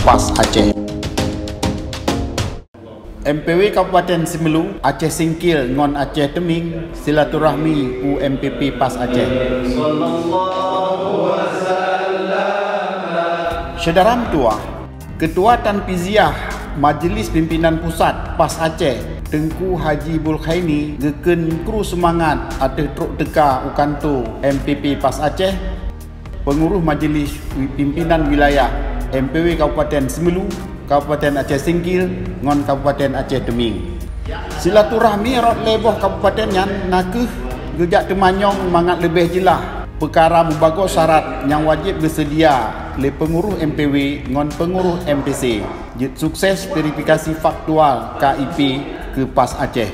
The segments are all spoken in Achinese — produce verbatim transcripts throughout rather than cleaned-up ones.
PAS Aceh. M P W Kabupaten Simeulue, Aceh Singkil ngon Aceh Teumieng silaturahmi u M P P PAS Aceh. Syedara meutuah, Ketua Tanfiziah Majelis Pimpinan Pusat PAS Aceh, Teungku Haji Bulkhaini geukheun kru seumangat ateueh trok teuka u kantô M P P PAS Aceh, Peungurus Majelis Wi-, Pimpinan Wilayah M P W Kabupaten Simeulue, Kabupaten Aceh Singkil ngon Kabupaten Aceh Teumieng. Silaturahmi rot lhée boh kabupaten nyan nakeuh geujak teumanyong mangat leubeh jeulaih peukara mubagoe syarat nyang wajéb geuseudia lé peungurus M P W ngon peungurus M P C jeuet sukses verifikasi faktual K I P keu PAS Aceh.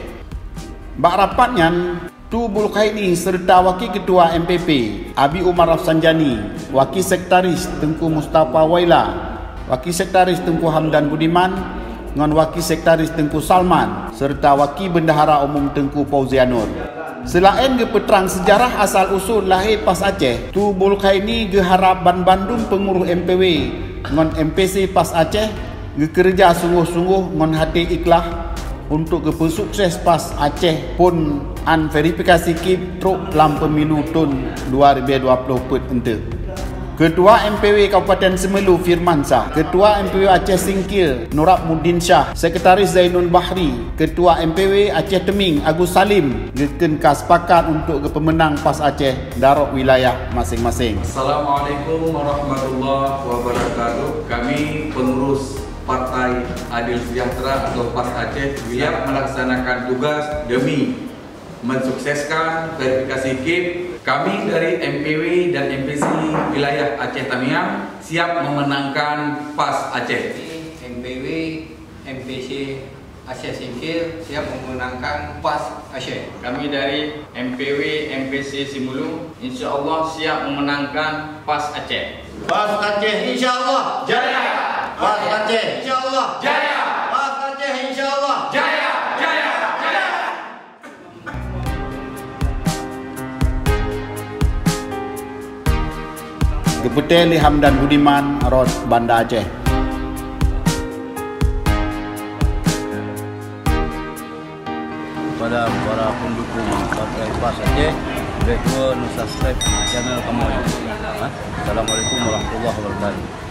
Bak rapat nyan, Tu Bulkhaini seureuta Wakil Ketua M P P, Abi Umar Rafsanjani, Wakil Sekretaris Teungku Mustafa Waila, Wakil Sekretaris Teungku Hamdan Budiman, ngon Wakil Sekretaris Teungku Salman, seureuta Wakil Bendahara Umum Teungku Fauzianur. Seulaén geupeutrang seujarah asal usul lahé PAS Aceh, Tu Bulkhaini geuharab banbandum peungurus M P W ngon M P C PAS Aceh geukeureuja sunggoh-sunggoh ngon haté ikhlaih untuk geupeusukses PAS Aceh phon an verifikasi kip trok lam pemilu thon dua ribu dua puluh peuet eunteuk. Ketua M P W Kabupaten Simeulue Firman Shah, Ketua M P W Aceh Singkil Nurab Muddin Shah, Sekretaris Zainul Bahri, Ketua M P W Aceh Teumieng Agus Salim geukheun ka sepakat untuk geupeumeunang PAS Aceh darok wilayah maséng-maséng. Assalamualaikum warahmatullahi wabarakatuh. Kami pengurus Partai Adil Sejahtera atau PAS Aceh siap melaksanakan tugas demi mensukseskan verifikasi kip. Kami dari M P W dan M P C wilayah Aceh Tamiang siap memenangkan PAS Aceh. M P W, M P C Aceh Singkil siap memenangkan PAS Aceh. Kami dari M P W, M P C Simeulue, insya Allah siap memenangkan PAS Aceh. PAS Aceh insya Allah jaya. PAS Aceh insya Allah jaya. PAS Aceh insya Allah jaya, jaya, jaya. Geupeutée lé Hamdan Budiman rot Banda Aceh. Kepada para pendukung Partai PAS Aceh, bék lupa subscribe channel kamoe. Assalamualaikum warahmatullahi wabarakatuh.